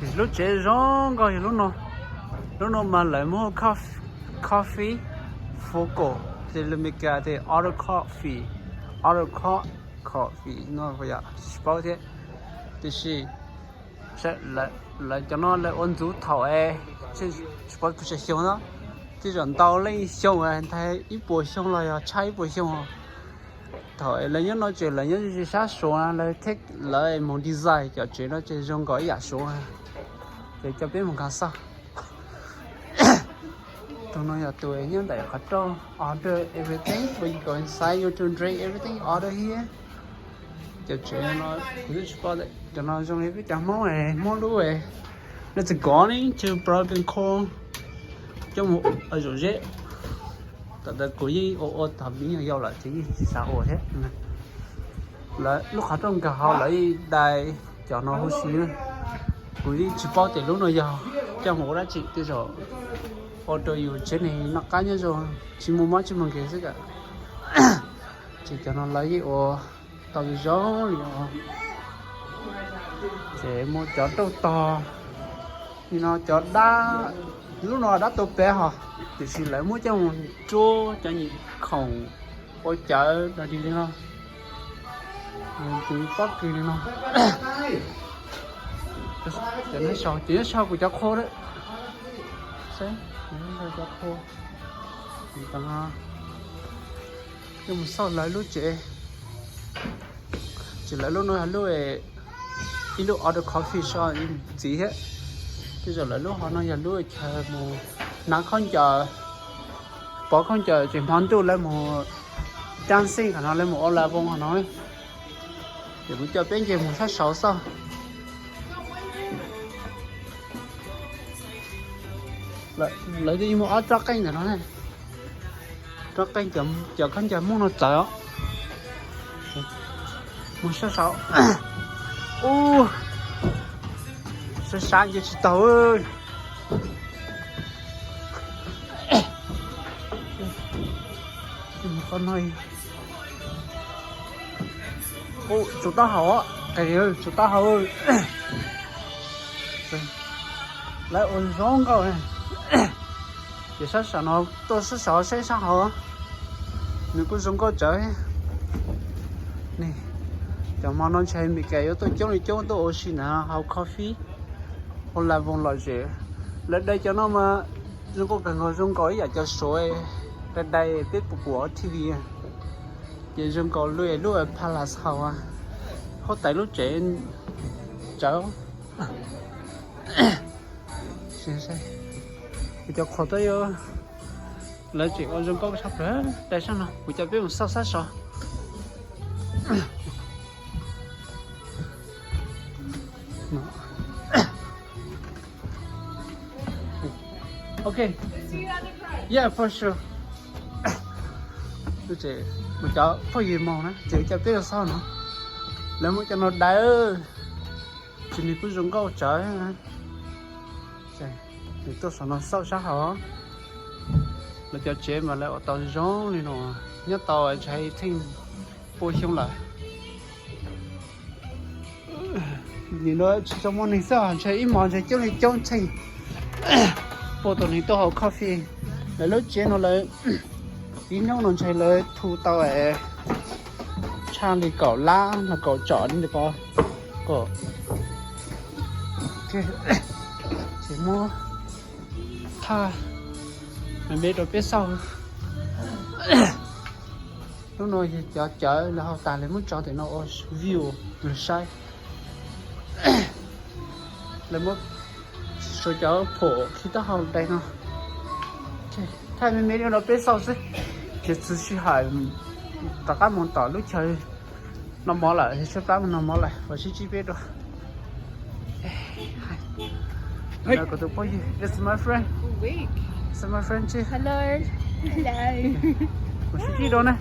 Lub tsev zoo nkauj yog lub no. Lub no mas lawv muab coffee, coffee, focal, ces lus Meskas tias auto coffee, auto co-, coffee no yom, tsis paub thiab. Tiam sis lawv cov no lawv ua ntxuv thaum es, tsis paub puas tsawg xyoo na, tej zaum ntau leej xyoo ntag, ib puas xyoo los yog tshaj ib puas xyoo. Thaum lawv nyob no ces lawv nyob ze sab Suav, lawv thiaj lawv mus design cov tsev no ces zoo nkaus ib yam Suav. Ces coj peb mus nkaag xauj. Tus no yog tus nyob ntawm qhov rooj, order everything, when you go inside you to drink everything, order here. Cov tsev no kuv twb tsis paub, cov no zoo li peb cov Hmoob, Hmoob lub, that's going to Barbacoa, coj mus zaum zeb. Tam ntawd kuv yeej ua ua thaum me nyuam yaus lawm ces yeej tsis xav ua thiab. Lawv lub qhov rooj nkag hauv lawv yeej dai cov no huv si. Kuv yeej tsis paub tias lub no yog coj mus ua dab tsi, tej zaum ua rau yus tsev neeg noj qab nyob zoo, tsis muaj mob tsis muaj nkeeg xwb kam. Ces cov no lawv yeej ua tau zoo li os. Ces muaj cov rauj tog, nim no cov dab, lub no dab tuag pem hos, tiam sis lawv muab coj mus rua cov nyuam khoom ua cawv no li no. Kuv pob kws li no. Ces nyob sau kuv cov qhua lawm. Cov qhua. Coj mus xauj lawv lub tsev. Ces lawv lub no yog lub, ib lub order coffee shop ntxiv thiab. Tej zaum lawv lub hov no yog lub chaw mus hnav khaub ncaws, pov khaub ncaws ces hmo ntuj lawv mus dancing qhov no, lawv mus ua la voos qhov no. Ces kuv coj peb nce mus sab saud xauj. Lawv twb muaj ob tsob qeej ntawm no ne. Tsob qeej cov khaub ncaws Hmoob no txawv os. Mus sab saud. Ub, sab sab nce tsis taus. Qhov no, ub, tsum taub hau, qe, tsum taub hau. Lawv ua zoo nkauj. Ces sab saum no, tuaj sab saud saib sab hauv, nws kuj zoo nkauj tsawv. Cov hmo no ntshe Meskas yuav tuaj coob li coob tuaj ua si ntawd, haus coffee, haus la voos lom zem. Lawv dai cov no mas zoo nkauj kawg nkaus, zoo nkaus ib yam cov Suav dai dai peb puas pum hauv T V. Ces zoo nkaus li lub palace haus, huab tais lub tsev tsawv. Kuv cov qhua tuaj, lawv tseem ua zoo nkauj tshaj plaws, dai sab no, kuv coj peb mus xauj sab saud. Okay. Yeah, for sure. Ces kuv cov phooj ywg mus na, ces kuv coj peb mus xauj no. Lawv muab cov no dai, ces nws kuj zoo nkauj tsawv. Nws tuaj saum no xauj sab hauv. Lawv cov tsev mas lawv ua tau zoo li no, nyob tau ntshai theej pua xyoo lawm. Nim no tsis tau muaj neeg xwb, ntshe ib hmo ntshe coob li coob txheej pua tus neeg tuaj haus coffee. Lawv lub tsev no lawv ib hnub no ntshe lawv thu tau tshaj li kaum lab los kaum tsom li ntawd ko. Ces muab thaj me me rau peb xauj. Lub no yog cov cawv lawv haus tas lawv muab tso ntawm no ua view lawv saib. Lawv muab suav cov phom khi taub hau dai no. Thaj me me li no peb xauj xwb, ces txhua sij hawm rov qab mus tom lub chaw noj mov lawm, tshaib plab mus noj mov lawm, ua sib tsib peb dua. Kuv tus phooj ywg, this is my friend. This is my friend too. Hello. Hello. Ua sib tsib dua na.